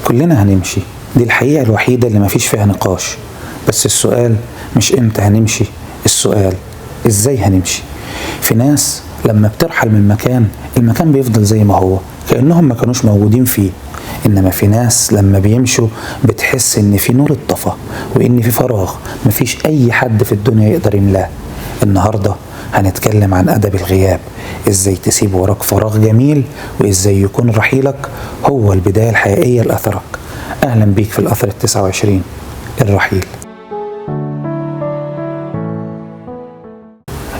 كلنا هنمشي، دي الحقيقة الوحيدة اللي مفيش فيها نقاش. بس السؤال مش امتى هنمشي، السؤال ازاي هنمشي. في ناس لما بترحل من مكان، المكان بيفضل زي ما هو كأنهم ما كانوش موجودين فيه. إنما في ناس لما بيمشوا بتحس إن في نور اتطفى وإن في فراغ مفيش أي حد في الدنيا يقدر يملاه. النهاردة هنتكلم عن أدب الغياب، إزاي تسيب وراك فراغ جميل، وإزاي يكون رحيلك هو البداية الحقيقية لأثرك. أهلا بيك في الأثر 29، الرحيل.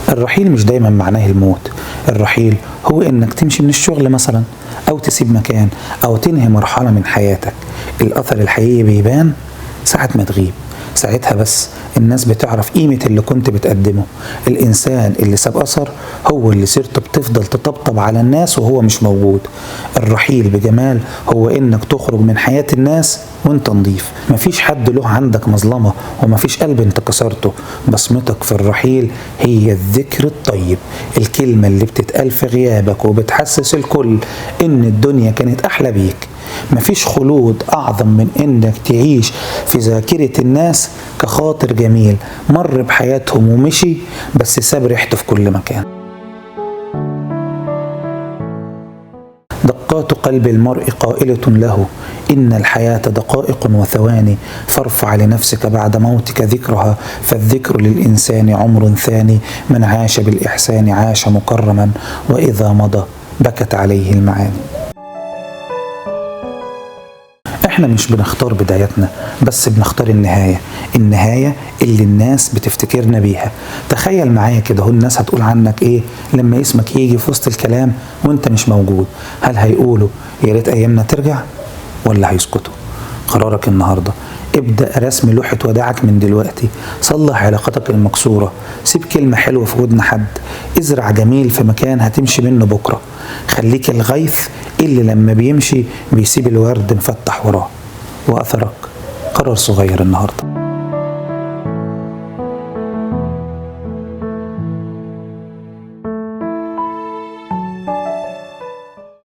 الرحيل مش دايما معناه الموت. الرحيل هو إنك تمشي من الشغل مثلا، أو تسيب مكان، أو تنهي مرحلة من حياتك. الأثر الحقيقي بيبان ساعة ما تغيب، ساعتها بس الناس بتعرف قيمة اللي كنت بتقدمه. الإنسان اللي ساب أثر هو اللي سيرته بتفضل تطبطب على الناس وهو مش موجود. الرحيل بجمال هو إنك تخرج من حياة الناس وانت نظيف، مفيش حد له عندك مظلمة ومفيش قلب انت كسرته. بصمتك في الرحيل هي الذكر الطيب، الكلمة اللي بتتقال في غيابك وبتحسس الكل إن الدنيا كانت أحلى بيك. مفيش خلود أعظم من إنك تعيش في ذاكرة الناس كخاطر جميل مر بحياتهم ومشي، بس ساب ريحته في كل مكان. دقات قلب المرء قائلة له إن الحياة دقائق وثواني، فارفع لنفسك بعد موتك ذكرها، فالذكر للإنسان عمر ثاني. من عاش بالإحسان عاش مكرما، وإذا مضى بكت عليه المعاني. احنا مش بنختار بدايتنا، بس بنختار النهاية، النهاية اللي الناس بتفتكرنا بيها. تخيل معايا كده، هو الناس هتقول عنك ايه لما اسمك يجي في وسط الكلام وانت مش موجود؟ هل هيقولوا يا ريت ايامنا ترجع، ولا هيسكتوا؟ قرارك النهاردة، ابدأ رسم لوحة وداعك من دلوقتي. صلح علاقتك المكسورة، سيب كلمة حلوة في ودن حد، ازرع جميل في مكان هتمشي منه بكرة. خليك الغيث اللي لما بيمشي بيسيب الورد مفتح وراه. وأثرك قرار صغير النهاردة.